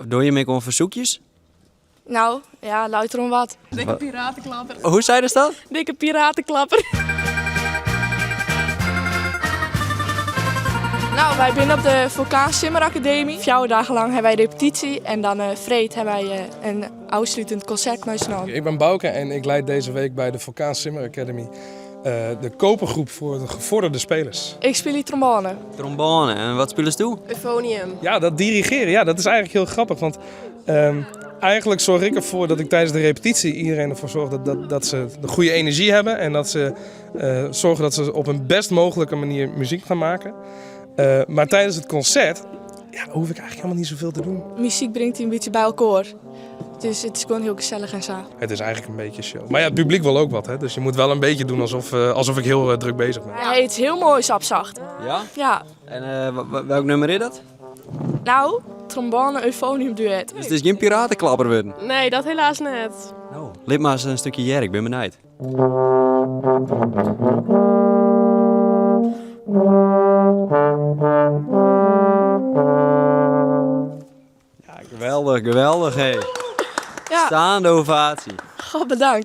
Dogge jim ek oan fersoekjes? Nou, ja, luister om wat. Dikke piratenklapper. Hoe sei dat? Dikke piratenklapper. Nou, wy binne op de Vulkaan Simmer Academie. 4 dagen lang hawwe wy repetysje en dan freed hawwe wy in ôfslutend konsert mei s'n Ik ben Bouke en ik leid deze week bij de Vulkaan Simmer Academy de kopergroep voor de gevorderde spelers. Ik speel trombone. Trombone, en wat spelest do? Euphonium. Ja, dat dirigeren, ja, dat is eigenlijk heel grappig. Want eigenlijk zorg ik ervoor dat ik tijdens de repetitie iedereen ervoor zorg dat ze de goede energie hebben. En dat ze zorgen dat ze op een best mogelijke manier muziek gaan maken. Maar tijdens het concert, ja, hoef ik eigenlijk helemaal niet zoveel te doen. Muziek brengt die een beetje bij elkaar. Dus het is gewoon heel gezellig en zo. Het is eigenlijk een beetje show. Maar ja, het publiek wil ook wat, hè? Dus je moet wel een beetje doen alsof ik heel druk bezig ben. Ja, het is heel mooi sapzacht. Ja? Ja. En welk nummer is dat? Nou, trombone euphonium duet. Dus het is geen piratenklapper worden? Nee, dat helaas net. Nou, laat maar eens een stukje jer, ik ben benieuwd. Ja, geweldig, geweldig, hé. Ja. Staande ovatie. God, bedankt.